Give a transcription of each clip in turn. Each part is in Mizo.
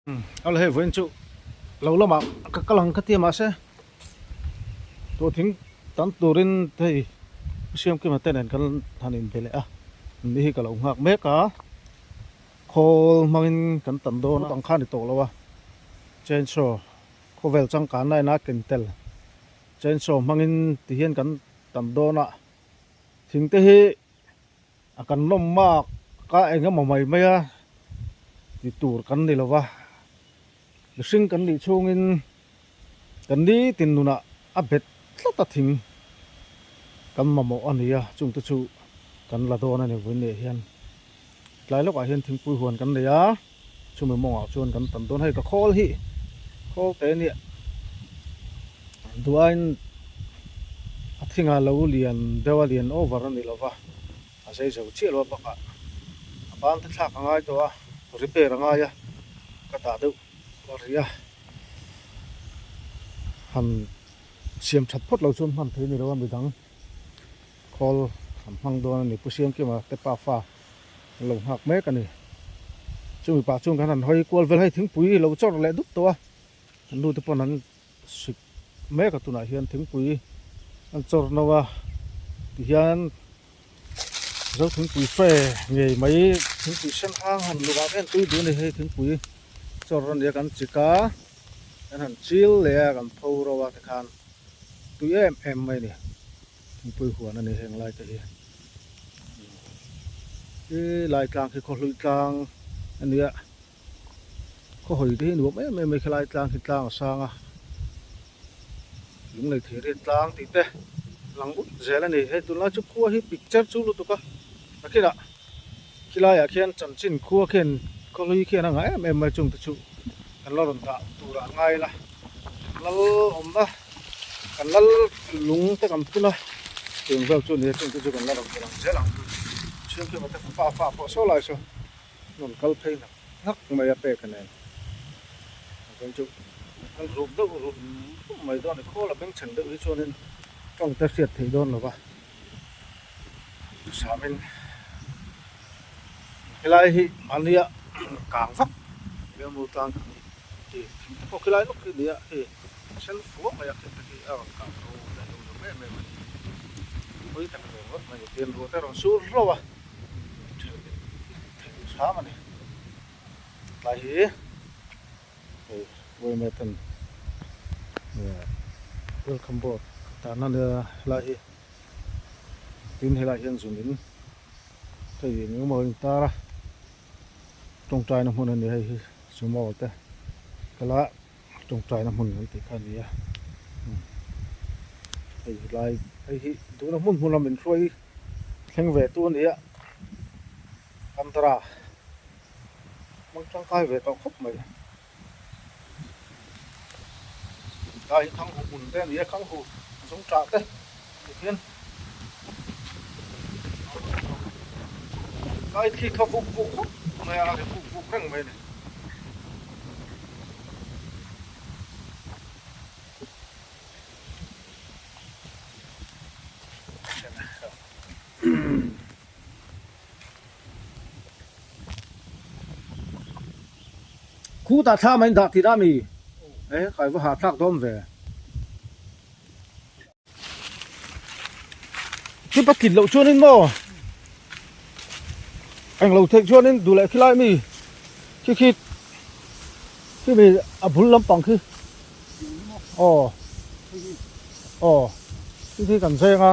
Ala hei vawiin chu lo lamah ka kal ang ka ti a mahse tawh thing tam turin hei Pu Siamkima te nen kan han inbe leh a ni hi ka lo nghak mek a khawl hmangin kan tam dawn a ang kha a ni tawh lo a chainsaw khawvel changkanna ina ken tel chainsaw hmangin tihian kan tam dawn a thing te hi. A kan lawm mak a eng emaw mai mai a ti tur kan ni lo va, mihring kan nih chhungin kan nitin nunah a bet tlat a thing kan mamawh a ni a, chungte chu kan la dawn a ni vawiin hian tlai lawkah hian thingpui huan kan nei a, chumi mawngah chuan kan tan dawn hei ka khawl hi khawl te nia duain a thingah lo lian deuh a lian over a ni lo va a zei zo chiah lo a bakah a ban te thlak a ngai tawh a repair a ngai a ka dah deuh a ri a han siam that phawt lo chuan hman thei a ni lo a midang khawl an hmang dawn a ni Pu Siamkima te pafa an lo nghak mek a ni chumi pah chuan kan han hawi kual vel hei thingpui lo chawrh leh dup tawh a an nu te pawn an sik mek a tunah hian thingpui an chawrh no a tihian zo thingpui fe ngei mai thingpui sen hang han luk ah khian tui duh a ni hei thingpui chawrh a nia kan chik a kan han chil leh a kan pho ro a tikhan tui em em mai a ni thingpui huan a ni heng lai te hi he lai tlang khi khawhlui tlang a nia. Khaw hawi te hi nuam em em mai khelai tlang hi tlang a sang a lung lei thei riat tlang tih te lang ut zel a ni hei tunlai chu khua hi picture chu lutuk a nakinah khilai ah khian chanchin khua khian khaw hlui khian a ngah em em mai chung te chu kan la rawn dah tur ah ngai ila lal awmna kan lal lung te kan phun a tiang vel chu a ni a chung te chu kan la rawn dah ang zel ang chhungkima te fa fa pawh saw lai saw. Rawn kal phei hnak hnak mai a pek a nen a chuan chu kal rup deuh rup rup mai dawn a ni khawl a bengchheng deuh hi chuanin tawng te hriat theih dawn lo va samin helai hi mahnia kang vak Riamul tlang kha ni ti thing te pawh khilai lawk hi a ni a hei sen fua mai a khi te khi a rawn kang ro leh lo lo em em a ni pui tak ve ngawt mai a ni pian ruah te a rawn sur hlauh a. Thil theih hram a ni. Tlai hi hei Wayne ten welcome board tahna nia helai hi tin helai hian zun in hei eng emaw a intar a tawngtaina hmun a ni hei hi sumo te kala tawngtaina hmun an tih kha a ni a hei lai hei hi tuna hmun hmun a min hruai. Thleng ve tu a ni a, Andhra hmang tangkai ve tawh khawp mai. Tlai hi Thanghu hmun te a ni a, Thanghu zung tah te ti hian tlai thli kha vuk vuk khawp mai a, a ri vuk vuk reng mai a ni. Khutah thla mai dah tih a mi e kai va hah thlak dawn ve. Khi patlit loh chuanin maw englo theih chuanin duh leh khilai mi khi khi khi mi a bul lampang khi. Aw aw khi khi kan zeng a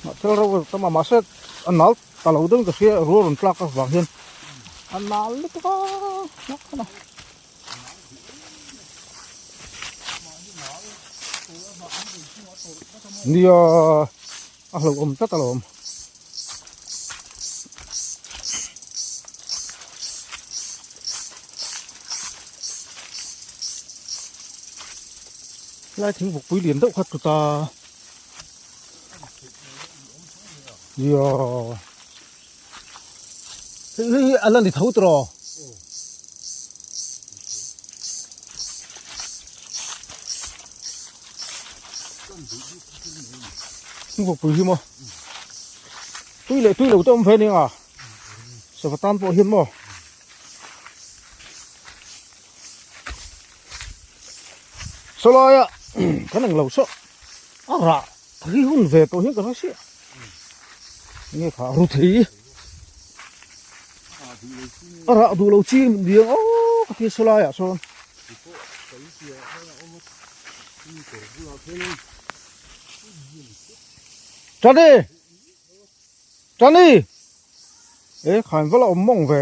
mah thil reuh tam a mahse a nal ta lo deuhin ka hria rual rawn tlak avang hian a nal lutuk a hlak khan a. Nia a hlauhawm tlat alawm. Helai thing vawkpui lian deuh kha tut a nia hei hi a la ni tho tawh thing vawkpui hi maw. Tui leh tui lo te awm ve nia a. Sava tan pawh hian maw. Sawlaia kan eng lo saw a rah hi hun ve tawh hian ka hre sia. Nge kha ru thei. A rah duh lo chi diang aw ka ti sawlaiah sawn. Tani! Tani! E khain vala awm mawng ve.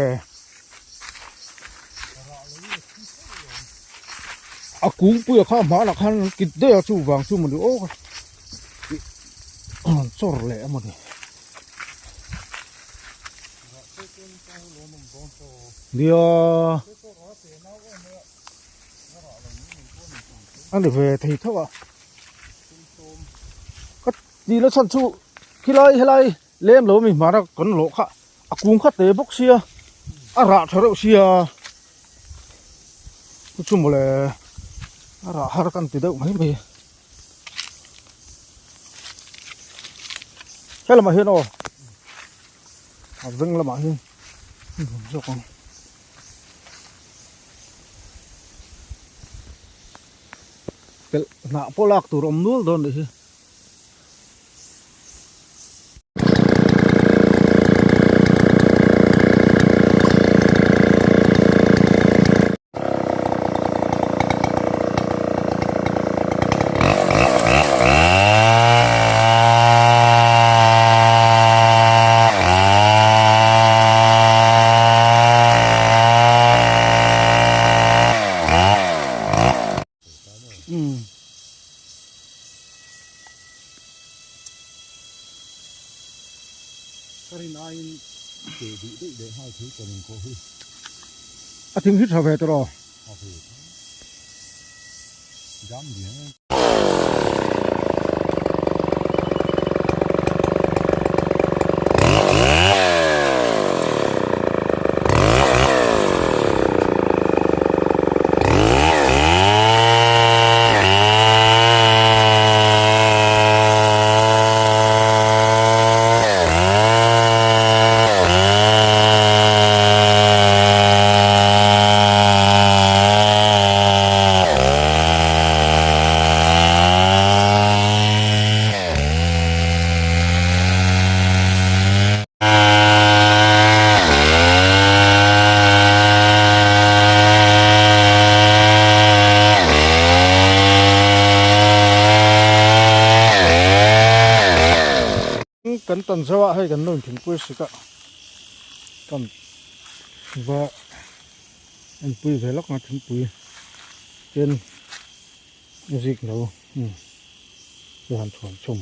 A kungpuia kha hmanah khan kit daih a chu vang chu mawni aw an chawr leh a mawni. Nia a ni ve thei tho a. Ka tihna chhan chu khilai helai lem lo mi hmana kan lawh kha a kung kha te bawk sia a rah tha reuh sia chu chu mawle a rah har kan ti deuh mai mai he lamah hian aw a veng lamah hian zawk ang. Pelh hnah pawh lak tur awm nual dawn nih hi. Ka rin aiin ke duh daih leh nghal thei ka ring pawh hi. A thing hi tha ve tawh. Tha ve tho. Jam diang e. Kan tan zo ah hei kan lo inthingpui sik a kan va enpui ve lawk ang thingpui ten zik no umm chu han chhuan chhum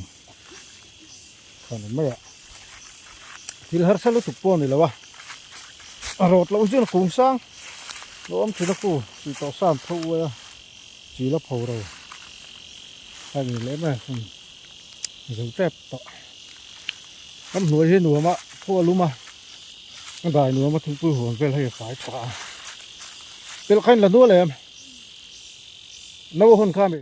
kha ni mai a thil harsa lutuk pawh a ni lo a a rawt loh zir kung sang lo awm thin a ku tih tawh san tho uai a chi la pho ro a ni leh mai a. Zo tep tawh. Kan hnuai hi nuam a, khaw a lum a, a dai nuam a thingpui huan vel hei a fai tha a. Pelh kha in la nual em? No a hun kha mi.